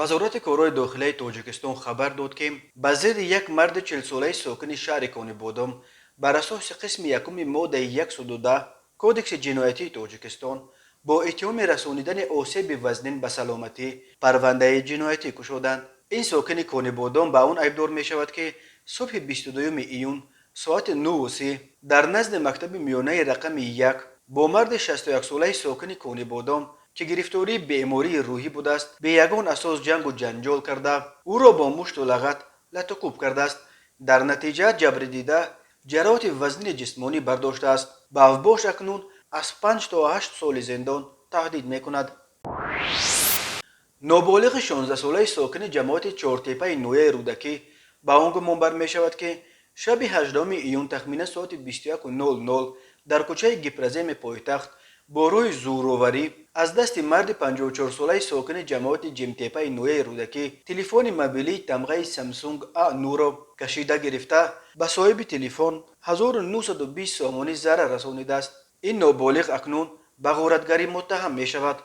Вазорати корҳои дохилаи Тоҷикистон хабар дод, ки ба зидди як марди 40-солаи сокини шаҳри Конибодом бар асоси қисми якуми моддаи 110 Кодекси ҷиноятии Тоҷикистон бо иттиҳоми расонидани осеби вазнин ба саломатӣ парвандаи ҷиноятӣ кушоданд. Ин сокини Конибодом ба он айбдор мешавад, ки субҳи 22 июн соати 9:30 дар назди мактаби миёнаи рақами 1 бо марди 61-солаи сокини Конибодом, ки гирифтории бемории рӯҳӣ будааст, бе ягон асос ҷангу ҷанҷол карда, ӯро бо мушту лағат латукӯб кардааст. Дар натиҷа ҷабрдида ҷароҳати вазнини ҷисмонӣ бардоштааст. Ба авбош акнун аз 5 то 8 соли зиндон таҳдид мекунад. Ноболиғи 16-солаи сокини ҷамоати Чортепаи ноҳияи Рӯдакӣ ба он гумонбар мешавад, ки шаби 18 июн тахминан соати 21:00 дар кӯчаи Гипроземи пойтахт бо роҳи зӯроварӣ аз дасти марди 54-солаи сокини ҷамоати Ҷимтепаи ноҳияи Рӯдакӣ телефони мобилии тамғаи Самсунг А 9-ро кашида гирифта, ба соҳиби телефон 1920 сомонӣ зарар расонидааст. Ин ноболиғ акнун ба ғоратгарӣ муттаҳам мешавад.